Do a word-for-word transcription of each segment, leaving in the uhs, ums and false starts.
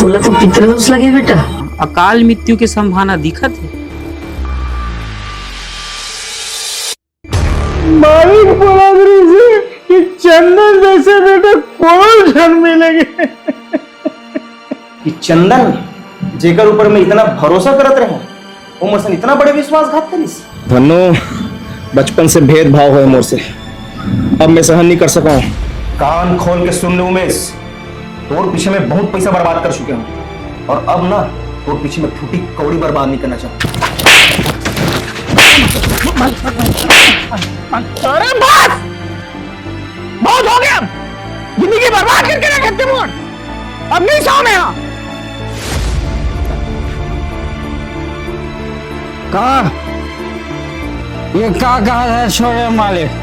बोला तो पितरस लगे बेटा। अकाल मृत्यु के संभावना दिखत हे। मालिक बोला रहिसे कि चंदन जैसे बेटा कोनो झन मिलेंगे। कि चंदन, जेकर ऊपर मैं इतना भरोसा करत रहे, वो मोर सन इतना बड़े विश्वासघात करिस। धन्नो, बचपन से भेदभाव होय मोर से, अब मैं सहन नहीं कर सका हूँ। कान खोल के सुन ले उमेश, तोर पीछे मैं बहुत पैसा बर्बाद कर चुके हूँ, और अब ना तोर पीछे मैं फूटी कौड़ी बर्बाद नहीं करना चाहता। अरे बस, बहुत हो गया, जिंदगी बर्बाद करके रख सकते मोर। अब नहीं सो मैं यहाँ। का? ये का कहा है छोरे मालिक?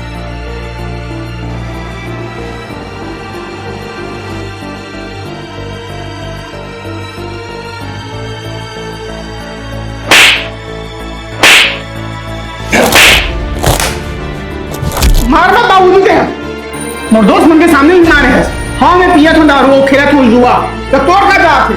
मारना बाबू जी तें। मोर दोस्त मन के सामने भी मारे हस। हाँ, मैं पियत हूँ दारू, खेलत हूँ जुआ। तो तोर का जात हे?